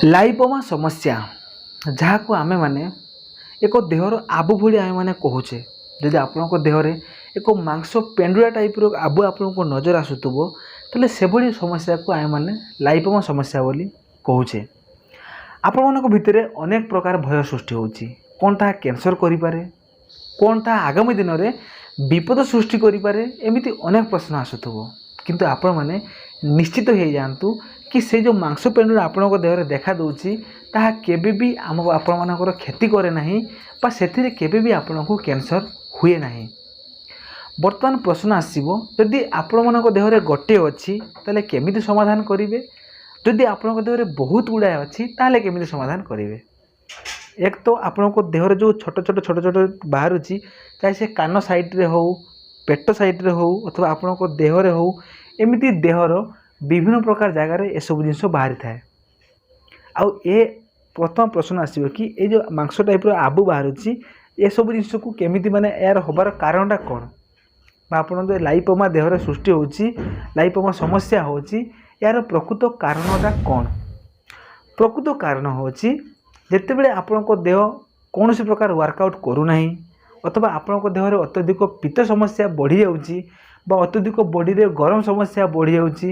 ଲାଇପୋମା ସମସ୍ୟା, ଯାହାକୁ ଆମେମାନେ ଏକ ଦେହର ଆବୁ ଭଳି ଆମେମାନେ କହୁଛେ। ଯଦି ଆପଣଙ୍କ ଦେହରେ ଏକ ମାଂସ ପେଣ୍ଡୁଳା ଟାଇପ୍ର ଆବୁ ଆପଣଙ୍କୁ ନଜର ଆସୁଥିବ, ତାହେଲେ ସେଭଳି ସମସ୍ୟାକୁ ଆମେମାନେ ଲାଇପୋମା ସମସ୍ୟା ବୋଲି କହୁଛେ। ଆପଣମାନଙ୍କ ଭିତରେ ଅନେକ ପ୍ରକାର ଭୟ ସୃଷ୍ଟି ହେଉଛି। କ'ଣ ତାହା କ୍ୟାନ୍ସର କରିପାରେ? କ'ଣ ତାହା ଆଗାମୀ ଦିନରେ ବିପଦ ସୃଷ୍ଟି କରିପାରେ? ଏମିତି ଅନେକ ପ୍ରଶ୍ନ ଆସୁଥିବ। କିନ୍ତୁ ଆପଣମାନେ ନିଶ୍ଚିତ ହେଇଯାଆନ୍ତୁ କି ସେ ଯେଉଁ ମାଂସ ପେଣ୍ଡୁଳା ଆପଣଙ୍କ ଦେହରେ ଦେଖାଦେଉଛି, ତାହା କେବେ ବି ଆମ ଆପଣମାନଙ୍କର କ୍ଷତି କରେ ନାହିଁ ବା ସେଥିରେ କେବେ ବି ଆପଣଙ୍କୁ କ୍ୟାନ୍ସର ହୁଏ ନାହିଁ। ବର୍ତ୍ତମାନ ପ୍ରଶ୍ନ ଆସିବ, ଯଦି ଆପଣମାନଙ୍କ ଦେହରେ ଗୋଟିଏ ଅଛି, ତାହେଲେ କେମିତି ସମାଧାନ କରିବେ? ଯଦି ଆପଣଙ୍କ ଦେହରେ ବହୁତ ଗୁଡ଼ାଏ ଅଛି, ତାହେଲେ କେମିତି ସମାଧାନ କରିବେ? ଏକ ତ ଆପଣଙ୍କ ଦେହରେ ଯେଉଁ ଛୋଟ ଛୋଟ ଛୋଟ ଛୋଟ ବାହାରୁଛି, ଚାହେ ସେ କାନ ସାଇଡ଼୍ରେ ହେଉ, ପେଟ ସାଇଡ଼୍ରେ ହେଉ ଅଥବା ଆପଣଙ୍କ ଦେହରେ ହେଉ, ଏମିତି ଦେହର ବିଭିନ୍ନ ପ୍ରକାର ଜାଗାରେ ଏସବୁ ଜିନିଷ ବାହାରିଥାଏ। ଆଉ ଏ ପ୍ରଥମ ପ୍ରଶ୍ନ ଆସିବ କି ଏ ଯେଉଁ ମାଂସ ଟାଇପ୍ର ଆବୁ ବାହାରୁଛି, ଏସବୁ ଜିନିଷକୁ କେମିତି, ମାନେ ଏହାର ହେବାର କାରଣଟା କ'ଣ? ବା ଆପଣଙ୍କ ଲାଇପୋମା ଦେହରେ ସୃଷ୍ଟି ହେଉଛି, ଲାଇପୋମା ସମସ୍ୟା ହେଉଛି, ଏହାର ପ୍ରକୃତ କାରଣଟା କ'ଣ? ପ୍ରକୃତ କାରଣ ହେଉଛି, ଯେତେବେଳେ ଆପଣଙ୍କ ଦେହ କୌଣସି ପ୍ରକାର ୱାର୍କଆଉଟ୍ କରୁନାହିଁ ଅଥବା ଆପଣଙ୍କ ଦେହରେ ଅତ୍ୟଧିକ ପିତ୍ତ ସମସ୍ୟା ବଢ଼ିଯାଉଛି ବା ଅତ୍ୟଧିକ ବଡ଼ିରେ ଗରମ ସମସ୍ୟା ବଢ଼ିଯାଉଛି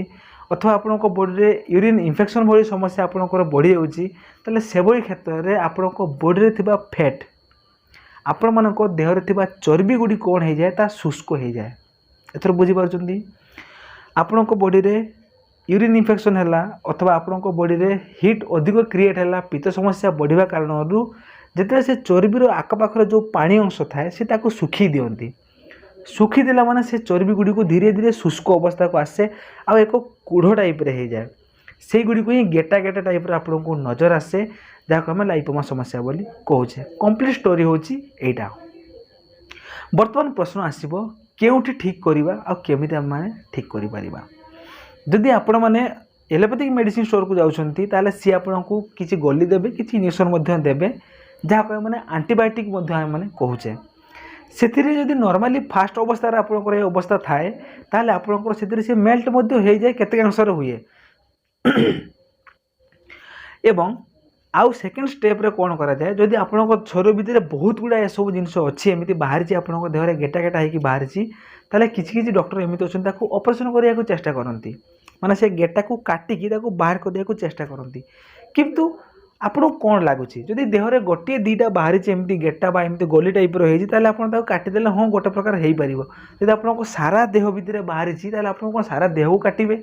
ଅଥବା ଆପଣଙ୍କ ବଡ଼ିରେ ୟୁରିନ୍ ଇନଫେକ୍ସନ୍ ଭଳି ସମସ୍ୟା ଆପଣଙ୍କର ବଢ଼ିଯାଉଛି, ତାହେଲେ ସେଭଳି କ୍ଷେତ୍ରରେ ଆପଣଙ୍କ ବଡ଼ିରେ ଥିବା ଫ୍ୟାଟ୍, ଆପଣମାନଙ୍କ ଦେହରେ ଥିବା ଚର୍ବି ଗୁଡ଼ିକ କ'ଣ ହେଇଯାଏ? ତାହା ଶୁଷ୍କ ହେଇଯାଏ। ଏଥର ବୁଝିପାରୁଛନ୍ତି? ଆପଣଙ୍କ ବଡ଼ିରେ ୟୁରିନ୍ ଇନଫେକ୍ସନ୍ ହେଲା ଅଥବା ଆପଣଙ୍କ ବଡ଼ିରେ ହିଟ୍ ଅଧିକ କ୍ରିଏଟ୍ ହେଲା, ପିତ୍ତ ସମସ୍ୟା ବଢ଼ିବା କାରଣରୁ ଯେତେବେଳେ ସେ ଚର୍ବିର ଆଖପାଖରେ ଯେଉଁ ପାଣି ଅଂଶ ଥାଏ, ସେ ତାକୁ ଶୁଖେଇ ଦିଅନ୍ତି। ଶୁଖିଦେଲା ମାନେ ସେ ଚର୍ବି ଗୁଡ଼ିକୁ ଧୀରେ ଧୀରେ ଶୁଷ୍କ ଅବସ୍ଥାକୁ ଆସେ ଆଉ ଏକ କୁଢ଼ ଟାଇପ୍ରେ ହେଇଯାଏ। ସେଇଗୁଡ଼ିକୁ ହିଁ ଗେଟା ଗେଟା ଟାଇପ୍ର ଆପଣଙ୍କୁ ନଜର ଆସେ, ଯାହାକୁ ଆମେ ଲାଇପୋମା ସମସ୍ୟା ବୋଲି କହୁଛେ। କମ୍ପ୍ଲିଟ୍ ଷ୍ଟୋରି ହେଉଛି ଏଇଟା। ବର୍ତ୍ତମାନ ପ୍ରଶ୍ନ ଆସିବ, କେଉଁଠି ଠିକ୍ କରିବା ଆଉ କେମିତି ଆମେମାନେ ଠିକ୍ କରିପାରିବା? ଯଦି ଆପଣମାନେ ଏଲୋପାଥିକ୍ ମେଡ଼ିସିନ ଷ୍ଟୋରକୁ ଯାଉଛନ୍ତି, ତାହେଲେ ସିଏ ଆପଣଙ୍କୁ କିଛି ଗୋଲି ଦେବେ, କିଛି ଇଞ୍ଜେକ୍ସନ୍ ମଧ୍ୟ ଦେବେ, ଯାହାକୁ ଆମେ ଆଣ୍ଟିବାୟୋଟିକ୍ ମଧ୍ୟ ଆମେମାନେ କହୁଛେ। ସେଥିରେ ଯଦି ନର୍ମାଲି ଫାଷ୍ଟ ଅବସ୍ଥାରେ ଆପଣଙ୍କର ଏ ଅବସ୍ଥା ଥାଏ, ତାହେଲେ ଆପଣଙ୍କର ସେଥିରେ ସେ ମେଲ୍ଟ ମଧ୍ୟ ହେଇଯାଏ, କେତେକାଂଶରେ ହୁଏ। ଏବଂ ଆଉ ସେକେଣ୍ଡ ଷ୍ଟେପ୍ରେ କ'ଣ କରାଯାଏ? ଯଦି ଆପଣଙ୍କ ଶରୀର ଭିତରେ ବହୁତ ଗୁଡ଼ାଏ ଏସବୁ ଜିନିଷ ଅଛି, ଏମିତି ବାହାରିଛି, ଆପଣଙ୍କ ଦେହରେ ଗେଟା ଗେଟା ହେଇକି ବାହାରିଛି, ତାହେଲେ କିଛି କିଛି ଡକ୍ଟର ଏମିତି ଅଛନ୍ତି, ତାକୁ ଅପରେସନ୍ କରିବାକୁ ଚେଷ୍ଟା କରନ୍ତି। ମାନେ ସେ ଗେଟାକୁ କାଟିକି ତାକୁ ବାହାର କରିବାକୁ ଚେଷ୍ଟା କରନ୍ତି। କିନ୍ତୁ ଆପଣଙ୍କୁ କ'ଣ ଲାଗୁଛି, ଯଦି ଦେହରେ ଗୋଟିଏ ଦୁଇଟା ବାହାରିଛି ଏମିତି ଗେଟା ବା ଏମିତି ଗୋଲି ଟାଇପ୍ର ହେଇଛି, ତାହେଲେ ଆପଣ ତାକୁ କାଟିଦେଲେ ହଁ, ଗୋଟେ ପ୍ରକାର ହେଇପାରିବ। ଯଦି ଆପଣଙ୍କ ସାରା ଦେହ ଭିତରେ ବାହାରିଛି, ତାହେଲେ ଆପଣ କ'ଣ ସାରା ଦେହକୁ କାଟିବେ?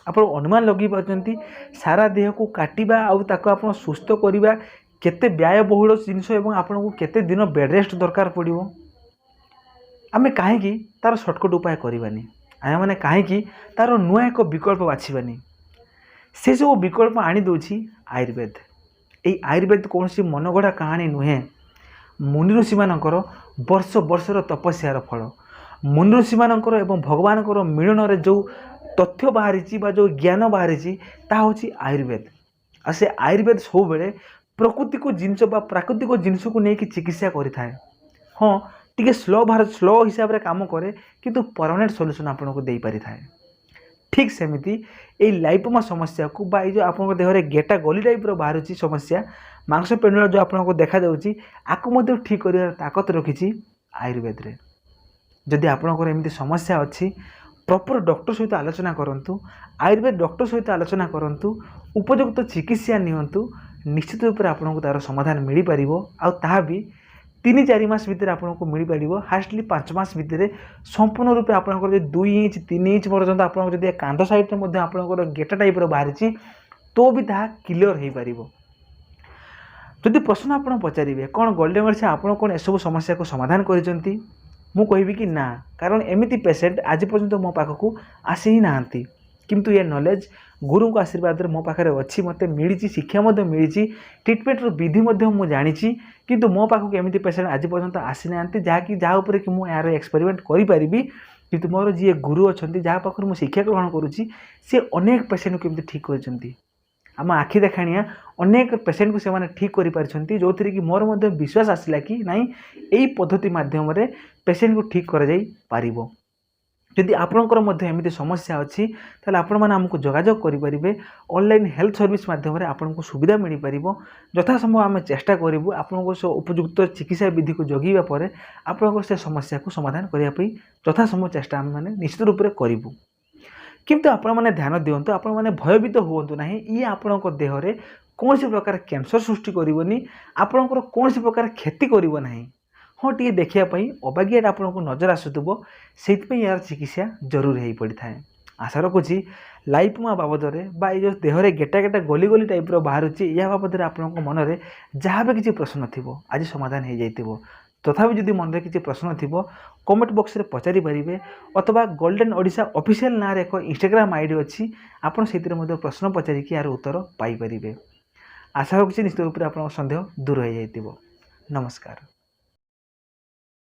ଆପଣ ଅନୁମାନ ଲଗେଇ ପାରୁଛନ୍ତି, ସାରା ଦେହକୁ କାଟିବା ଆଉ ତାକୁ ଆପଣ ସୁସ୍ଥ କରିବା କେତେ ବ୍ୟୟବହୁଳ ଜିନିଷ ଏବଂ ଆପଣଙ୍କୁ କେତେ ଦିନ ବେଡ଼୍ ରେଷ୍ଟ ଦରକାର ପଡ଼ିବ? ଆମେ କାହିଁକି ତା'ର ସର୍ଟକଟ୍ ଉପାୟ କରିବାନି? ଆମେମାନେ କାହିଁକି ତା'ର ନୂଆ ଏକ ବିକଳ୍ପ ବାଛିବାନି? ସେସବୁ ବିକଳ୍ପ ଆଣିଦେଉଛି ଆୟୁର୍ବେଦ। ଏଇ ଆୟୁର୍ବେଦ କୌଣସି ମନଗଢ଼ା କାହାଣୀ ନୁହେଁ। ମୁନି ଋଷିମାନଙ୍କର ବର୍ଷ ବର୍ଷର ତପସ୍ୟାର ଫଳ, ମୁନି ଋଷିମାନଙ୍କର ଏବଂ ଭଗବାନଙ୍କର ମିଳନରେ ଯେଉଁ ତଥ୍ୟ ବାହାରିଛି ବା ଯେଉଁ ଜ୍ଞାନ ବାହାରିଛି, ତାହା ହେଉଛି ଆୟୁର୍ବେଦ। ଆଉ ସେ ଆୟୁର୍ବେଦ ସବୁବେଳେ ପ୍ରକୃତିକୁ ଜିନିଷ ବା ପ୍ରାକୃତିକ ଜିନିଷକୁ ନେଇକି ଚିକିତ୍ସା କରିଥାଏ। ହଁ, ଟିକେ ସ୍ଲୋ ଭାର ସ୍ଲୋ ହିସାବରେ କାମ କରେ, କିନ୍ତୁ ପରମାନେଣ୍ଟ ସଲ୍ୟୁସନ୍ ଆପଣଙ୍କୁ ଦେଇପାରିଥାଏ। ଠିକ୍ ସେମିତି ଏଇ ଲାଇପୋମା ସମସ୍ୟାକୁ ବା ଏଇ ଯେଉଁ ଆପଣଙ୍କ ଦେହରେ ଗେଟା ଗଲି ଟାଇପ୍ର ବାହାରୁଛି ସମସ୍ୟା, ମାଂସ ପେଣ୍ଡୁଳା ଯେଉଁ ଆପଣଙ୍କୁ ଦେଖାଯାଉଛି, ଆକୁ ମଧ୍ୟ ଠିକ୍ କରିବାର ତାକତ ରଖିଛି ଆୟୁର୍ବେଦରେ। ଯଦି ଆପଣଙ୍କର ଏମିତି ସମସ୍ୟା ଅଛି, ପ୍ରପର୍ ଡକ୍ଟର ସହିତ ଆଲୋଚନା କରନ୍ତୁ, ଆୟୁର୍ବେଦ ଡକ୍ଟର ସହିତ ଆଲୋଚନା କରନ୍ତୁ, ଉପଯୁକ୍ତ ଚିକିତ୍ସା ନିଅନ୍ତୁ। ନିଶ୍ଚିତ ରୂପରେ ଆପଣଙ୍କୁ ତା'ର ସମାଧାନ ମିଳିପାରିବ। ଆଉ ତାହା ବି 3-4 ମାସ ଭିତରେ ଆପଣଙ୍କୁ ମିଳିପାରିବ। ହାର୍ଡଲି 5 ମାସ ଭିତରେ ସମ୍ପୂର୍ଣ୍ଣ ରୂପେ ଆପଣଙ୍କର ଯଦି 2 ଇଞ୍ଚ, 3 ଇଞ୍ଚ ପର୍ଯ୍ୟନ୍ତ ଆପଣଙ୍କ ଯଦି କାନ୍ଧ ସାଇଡ଼୍ରେ ମଧ୍ୟ ଆପଣଙ୍କର ଗେଟା ଟାଇପ୍ର ବାହାରିଛି, ତ ବି ତାହା କ୍ଲିଅର୍ ହେଇପାରିବ। ଯଦି ପ୍ରଶ୍ନ ଆପଣ ପଚାରିବେ, କ'ଣ ଗୋଲ୍ଡେନ୍ ମେଡ଼ିସିନ୍ ଆପଣ କ'ଣ ଏସବୁ ସମସ୍ୟାକୁ ସମାଧାନ କରିଛନ୍ତି? ମୁଁ କହିବି କି ନା, କାରଣ ଏମିତି ପେସେଣ୍ଟ ଆଜି ପର୍ଯ୍ୟନ୍ତ ମୋ ପାଖକୁ ଆସି ହିଁ ନାହାନ୍ତି। କିନ୍ତୁ ଏ ନଲେଜ୍ ଗୁରୁଙ୍କ ଆଶୀର୍ବାଦରେ ମୋ ପାଖରେ ଅଛି, ମୋତେ ମିଳିଛି, ଶିକ୍ଷା ମଧ୍ୟ ମିଳିଛି, ଟ୍ରିଟମେଣ୍ଟର ବିଧି ମଧ୍ୟ ମୁଁ ଜାଣିଛି। କିନ୍ତୁ ମୋ ପାଖକୁ ଏମିତି ପେସେଣ୍ଟ ଆଜି ପର୍ଯ୍ୟନ୍ତ ଆସିନାହାନ୍ତି, ଯାହାକି ଯାହା ଉପରେ କି ମୁଁ ଏହାର ଏକ୍ସପେରିମେଣ୍ଟ କରିପାରିବି। କିନ୍ତୁ ମୋର ଯିଏ ଗୁରୁ ଅଛନ୍ତି, ଯାହା ପାଖରୁ ମୁଁ ଶିକ୍ଷା ଗ୍ରହଣ କରୁଛି, ସେ ଅନେକ ପେସେଣ୍ଟକୁ କେମିତି ଠିକ୍ କରିଛନ୍ତି, ଆମ ଆଖି ଦେଖାଣିଆ ଅନେକ ପେସେଣ୍ଟକୁ ସେମାନେ ଠିକ୍ କରିପାରିଛନ୍ତି, ଯେଉଁଥିରେ କି ମୋର ମଧ୍ୟ ବିଶ୍ୱାସ ଆସିଲା କି ନାଇଁ, ଏଇ ପଦ୍ଧତି ମାଧ୍ୟମରେ ପେସେଣ୍ଟକୁ ଠିକ୍ କରାଯାଇପାରିବ। ଯଦି ଆପଣଙ୍କର ମଧ୍ୟ ଏମିତି ସମସ୍ୟା ଅଛି, ତାହେଲେ ଆପଣମାନେ ଆମକୁ ଯୋଗାଯୋଗ କରିପାରିବେ। ଅନଲାଇନ୍ ହେଲ୍ଥ ସର୍ଭିସ୍ ମାଧ୍ୟମରେ ଆପଣଙ୍କୁ ସୁବିଧା ମିଳିପାରିବ। ଯଥାସମ୍ଭବ ଆମେ ଚେଷ୍ଟା କରିବୁ, ଆପଣଙ୍କ ସେ ଉପଯୁକ୍ତ ଚିକିତ୍ସା ବିଧିକୁ ଜଗିବା ପରେ ଆପଣଙ୍କର ସେ ସମସ୍ୟାକୁ ସମାଧାନ କରିବା ପାଇଁ ଯଥାସମ୍ଭବ ଚେଷ୍ଟା ଆମେମାନେ ନିଶ୍ଚିତ ରୂପରେ କରିବୁ। କିନ୍ତୁ ଆପଣମାନେ ଧ୍ୟାନ ଦିଅନ୍ତୁ, ଆପଣମାନେ ଭୟଭୀତ ହୁଅନ୍ତୁ ନାହିଁ। ଇଏ ଆପଣଙ୍କ ଦେହରେ କୌଣସି ପ୍ରକାର କ୍ୟାନ୍ସର ସୃଷ୍ଟି କରିବନି, ଆପଣଙ୍କର କୌଣସି ପ୍ରକାର କ୍ଷତି କରିବ ନାହିଁ। ହଁ, ଟିକେ ଦେଖିବା ପାଇଁ ଅବାଗିଆଟା ଆପଣଙ୍କୁ ନଜର ଆସୁଥିବ, ସେଇଥିପାଇଁ ଏହାର ଚିକିତ୍ସା ଜରୁରୀ ହୋଇପଡ଼ିଥାଏ। ଆଶା ରଖୁଛି, ଲାଇପୋମା ବାବଦରେ ବା ଏଇ ଯେଉଁ ଦେହରେ ଗେଟା ଗେଟା ଗଲି ଗଲି ଟାଇପ୍ର ବାହାରୁଛି, ଏହା ବାବଦରେ ଆପଣଙ୍କ ମନରେ ଯାହା ବି କିଛି ପ୍ରଶ୍ନ ଥିବ, ଆଜି ସମାଧାନ ହେଇଯାଇଥିବ। ତଥାପି ଯଦି ମନରେ କିଛି ପ୍ରଶ୍ନ ଥିବ, କମେଣ୍ଟ ବକ୍ସରେ ପଚାରି ପାରିବେ ଅଥବା ଗୋଲ୍ଡେନ୍ ଓଡ଼ିଶା ଅଫିସିଆଲ୍ ନାଁରେ ଏକ ଇନଷ୍ଟାଗ୍ରାମ ଆଇଡ଼ି ଅଛି, ଆପଣ ସେଇଥିରେ ମଧ୍ୟ ପ୍ରଶ୍ନ ପଚାରିକି ଏହାର ଉତ୍ତର ପାଇପାରିବେ। ଆଶା ରଖୁଛି, ନିଶ୍ଚିତ ରୂପରେ ଆପଣଙ୍କ ସନ୍ଦେହ ଦୂର ହୋଇଯାଇଥିବ। ନମସ୍କାର।